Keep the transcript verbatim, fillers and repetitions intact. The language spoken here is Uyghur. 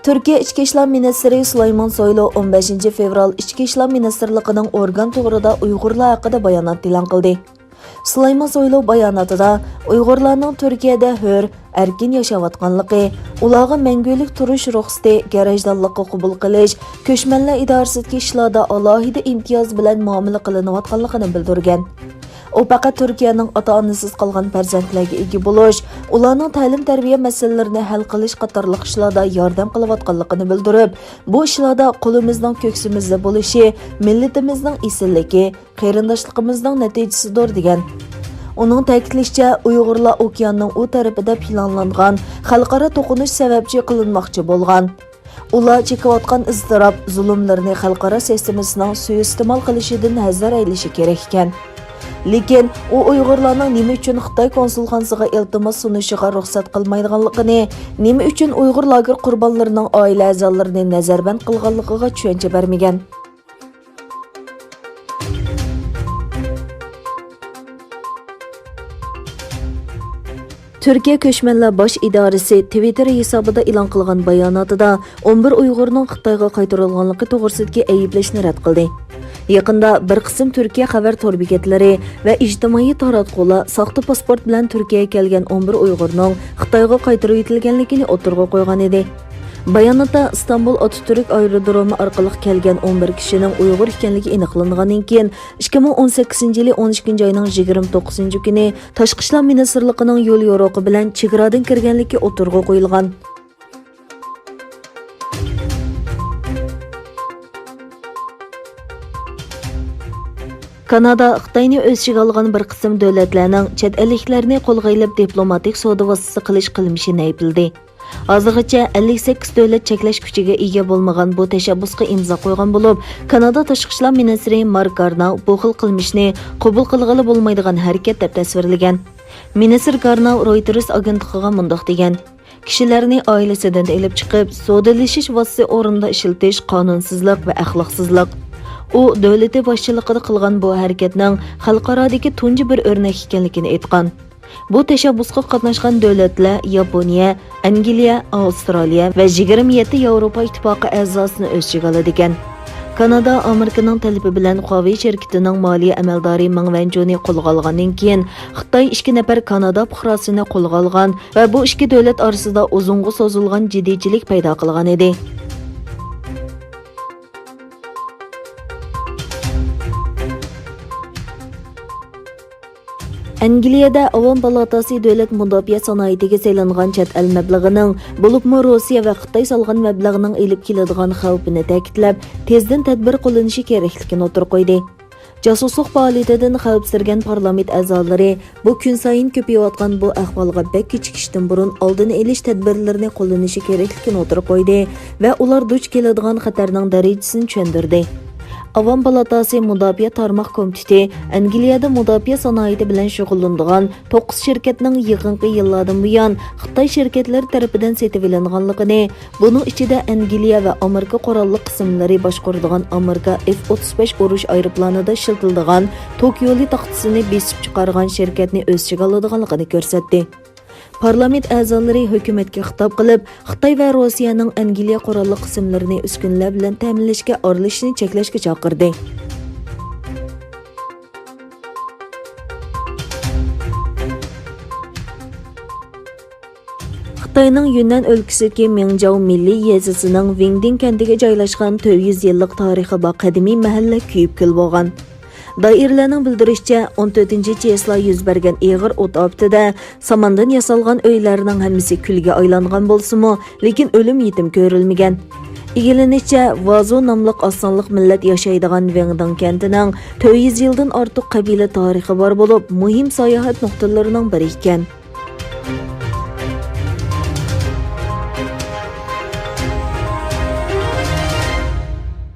تۈركىيە ئىچكى ئىشلار مىنىستىرى سۇلايمان سويلۇ ئون بەشىنچى فېۋرال ئىچكى ئىشلار مىنىستىرلىقىنىڭ ئورگان توغرىدا ئۇيغۇرلار ھەققىدە بايانات ئېلان قىلدى. سۇلايمان سويلۇ باياناتىدا ئۇيغۇرلارنىڭ تۈركىيەدە ھۆر، ئەركىن ياشاۋاتقانلىقى، ئۇلارغا مەڭگۈلۈك تۇرۇش رۇخسىتى، گەرەجدانلىققا قوبۇل قىلىش، كۆچمەنلەر ئىدارىسىدىكى ئىشلاردا ئالاھىدە ئىمتىياز بىلەن مۇئامىلە قىلىنىۋاتقانلىقىنى بىلدۈرگەن. ئۇ پەقەت تۈركىيەنىڭ ئاتا-ئانىسىز قالغان پەرزەنتلەرگە ئىگە بولۇش، ئۇلارنىڭ تەلىم-تەربىيە مەسىلىلىرىنى ھەل قىلىش قاتارلىق ئىشلاردا ياردەم قىلىۋاتقانلىقىنى بىلدۈرۈپ، بۇ ئىشلاردا قولىمىزنىڭ كۆكسىمىزدە بولۇشى مىللىتىمىزنىڭ ئېسىللىكى، قېرىنداشلىقىمىزنىڭ نەتىجىسىدۇر، دېگەن. ئۇنىڭ تەكىتلىشىچە، ئۇيغۇرلار ئوكياننىڭ ئۇ تەرىپىدە پىلانلانغان خەلقئارا توقۇنۇش سەۋەبچى قىلىنماقچى بولغان. ئۇلار چېكىۋاتقان ئىزتىراپ، زۇلۇملىرىنى خەلقئارا سىستېمىسىنىڭ سۇيىئىستېمال قىلىشىدىن ھەزەر ئەيلىشى كېرەك ئىكەن. لېكىن ئۇ ئۇيغۇرلارنىڭ نېمە ئۈچۈن خىتاي كونسۇلخانىسىغا ئىلتىماس سۇنۇشىغا رۇخسەت قىلمايدىغانلىقىنى، نېمە ئۈچۈن ئۇيغۇر لاگېر قۇربانلىرىنىڭ ئائىلە ئەزالىرىنى نەزەربەند قىلغانلىقىغا چۈشەنچە بەرمىگەن. تۈركىيە كۆچمەنلەر باش ئىدارىسى تىۋىتتېر ھېسابىدا ئېلان قىلغان باياناتىدا ئون بىر ئۇيغۇرنىڭ خىتايغا قايتۇرۇلغانلىقى توغرىسىدىكى ئەيىبلەشنى رەت قىلدى. يېقىندا بىر قىسىم تۈركىيە خەۋەر تور بېكەتلىرى ۋە ئىجتىمائىي تاراتقۇلار ساختا پاسپورت بىلەن تۈركىيەگە كەلگەن ئون بىر ئۇيغۇرنىڭ خىتايغا قايتۇرۇۋېتىلگەنلىكىنى ئوتتۇرىغا قويغان ئىدى. باياناتتا ئىستانبۇل ئاتاتۈرك ئايرودرومى ئارقىلىق كەلگەن ئون بىر كىشىنىڭ ئۇيغۇر ئىكەنلىكى ئېنىقلانغاندىن كېيىن، ئىككى مىڭ ئون سەككىزىنچى يىلى ئون ئىككىنچى ئاينىڭ يىگىرمە توققۇزىنچى كۈنى تاشقى ئىشلار مىنىستىرلىقىنىڭ يول يورۇقى بىلەن چېگرادىن كىرگەنلىكى ئوتتۇرىغا قويۇلغان. كانادا خىتاينى ئۆز ئىچىگە ئالغان بىر قىسىم دۆلەتلەرنىڭ چەت ئەللىكلەرنى قولغا ئېلىپ دىپلوماتىك سودا ۋاسىتىسى قىلىش قىلمىشىنى ئەيىبلىدى. ھازىرغىچە ئەللىك سەككىز دۆلەت چەكلەش كۈچىگە ئىگە بولمىغان بۇ تەشەببۇسقا ئىمزا قويغان بولۇپ، كانادا تاشقى ئىشلار مىنىستىرى مارك گارناۋ بۇ خىل قىلمىشنى قوبۇل قىلغىلى بولمايدىغان ھەرىكەت دەپ تەسۋىرلىگەن. مىنىستىر گارناۋ رويتېرس ئاگېنتلىقىغا مۇنداق دېگەن: «كىشىلەرنى ئائىلىسىدىن ئېلىپ چىقىپ، سودىلىشىش ۋاسىتىسى ئورنىدا ئىشلىتىش قانۇنسىزلىق ۋە ئەخلاقسىزلىق. ئۇ دۆلىتى باشچىلىقىدا قىلغان بۇ ھەرىكەتنىڭ خەلقئارادىكى تۇنجى بىر ئۆرنەك ئىكەنلىكىنى ئېيتقان.» بۇ تەشەببۇسقا قاتناشقان دۆلەتلەر ياپونىيە، ئەنگلىيە، ئاۋسترالىيە ۋە يىگىرمە يەتتە ياۋروپا ئىتتىپاقى ئەزاسىنى ئۆز ئىچىگە ئالىدىكەن. كانادا ئامېرىكىنىڭ تەلىپى بىلەن خۇاۋېي شىركىتىنىڭ مالىيە ئەمەلدارى مېڭ ۋەنجۇنى قولغا ئالغاندىن كېيىن، خىتاي ئىككى نەپەر كانادا پۇقراسىنى قولغا ئالغان ۋە بۇ ئىككى دۆلەت ئارىسىدا ئۇزۇنغا سوزۇلغان جىددىيچىلىك پەيدا قىلغان ئىدى. ئەنگلىيەدە ئاۋام پالاتاسى دۆلەت مۇداپىئە سانائىتىگە سېلىنغان چەت ئەل مەبلىغىنىڭ، بولۇپمۇ روسىيە ۋە خىتاي سالغان مەبلەغنىڭ ئېلىپ كېلىدىغان خەۋپىنى تەكىتلەپ، تېزدىن تەدبىر قوللىنىشى كېرەكلىكىنى ئوتتۇرىغا قويدى. جاسۇسلۇق پائالىيىتىدىن خەۋپسىرىگەن پارلامېنت ئەزالىرى بۇ كۈنسايىن كۆپىيىۋاتقان بۇ ئەھۋالغا بەك كېچىكىشتىن بۇرۇن ئالدىنى ئېلىش تەدبىرلىرىنى قوللىنىشى كېرەكلىكىنى ئوتتۇرىغا قويدى ۋە ئۇلار دۇچ كېلىدىغان خەتەرنىڭ دەرىجىسىنى چۈشەندۈردى. ئاۋام پالاتاسى مۇداپىئە تارماق كومىتېتى ئەنگلىيەدە مۇداپىئە سانائىتى بىلەن شۇغۇللىنىدىغان توققۇز شىركەتنىڭ يېقىنقى يىللاردىن بۇيان خىتاي شىركەتلىرى تەرىپىدىن سېتىۋېلىنغانلىقىنى، بۇنىڭ ئىچىدە ئەنگلىيە ۋە ئامېرىكا قوراللىق قىسىملىرى باشقۇرىدىغان ئامېرىكا ئېف ئوتتۇز بەش ئۇرۇش ئايروپىلانىدا ئىشلىتىلىدىغان توك يولى تاختىسىنى بېسىپ چىقارغان شىركەتنى ئۆز ئىچىگە ئالىدىغانلىقىنى كۆرسەتتى. پارلامېنت ئەزالىرى ھۆكۈمەتكە خىتاب قىلىپ، خىتاي ۋە روسىيەنىڭ ئەنگلىيە قوراللىق قىسىملىرىنى ئۈسكۈنىلەر بىلەن تەمىنلەشكە ئارىلىشىشنى چەكلەشكە چاقىردى. خىتاينىڭ يۈننەن ئۆلكىسىدىكى مىڭجاۋ مىللىي يېزىسىنىڭ ۋىڭدىن كەنتىگە جايلاشقان تۆت يۈز يىللىق تارىخى بار قەدىمىي مەھەللە كۆيۈپ كۈل بولغان. دائىرىلەرنىڭ بىلدۈرۈشىچە، ئون تۆتىنچى چېسلا يۈز بەرگەن ئېغىر ئوت ئاپىتىدە ساماندىن ياسالغان ئۆيلەرنىڭ ھەممىسى كۈلگە ئايلانغان بولسىمۇ، لېكىن ئۆلۈم يېتىم كۆرۈلمىگەن. ئىگىلىنىشىچە، ۋازۇ ناملىق ئاز سانلىق مىللەت ياشايدىغان ۋىڭدىڭ كەنتىنىڭ تۆت يۈز يىلدىن ئارتۇق قەبىلە تارىخى بار بولۇپ، مۇھىم ساياھەت نۇقتىلىرىنىڭ بىرى ئىكەن.